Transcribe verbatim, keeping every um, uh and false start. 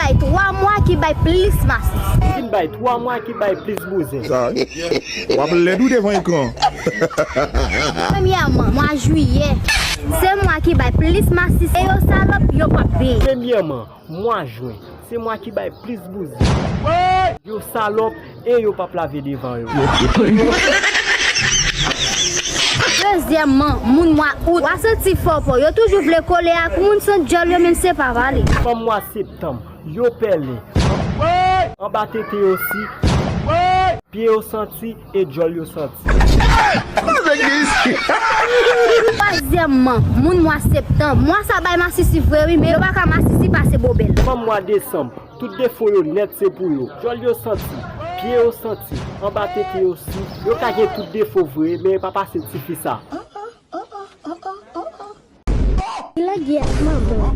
Bay twa mwa ki bay plis masisi. Ki bay twa mwa ki bay plis bouzen. Sa, w ap lèd ou devan ekran. Premyèman, mwa jiyè, se mwa ki bay plis masisi e yo salòp, yo p ap benyen. Premyèman, mwa jen, se mwa ki bay plis bouzen. Yo salòp e yo p ap lave devan yo. Dezyèmman, moun mwa out, w a santi fò pa w. Yo toujou vle kole ak moun san dyòl yo, menm se pa pale. Fanm mwa septanm, yo pèlen. Anba tete yo si, pye yo santi e dyòl yo santi. Twazyèmman, moun mwa septanm. Mwa sa bay masisi vre wi, men yo pa ka masisi pase bobèl. Fanm mwa desanm, tout defo yo nèt se pou yo. Dyòl yo santi, pye yo santi, anba tete yo si. Yo ka gen tout defo vre, men yo pa pase tifi sa. Ki lè Guy ap manman?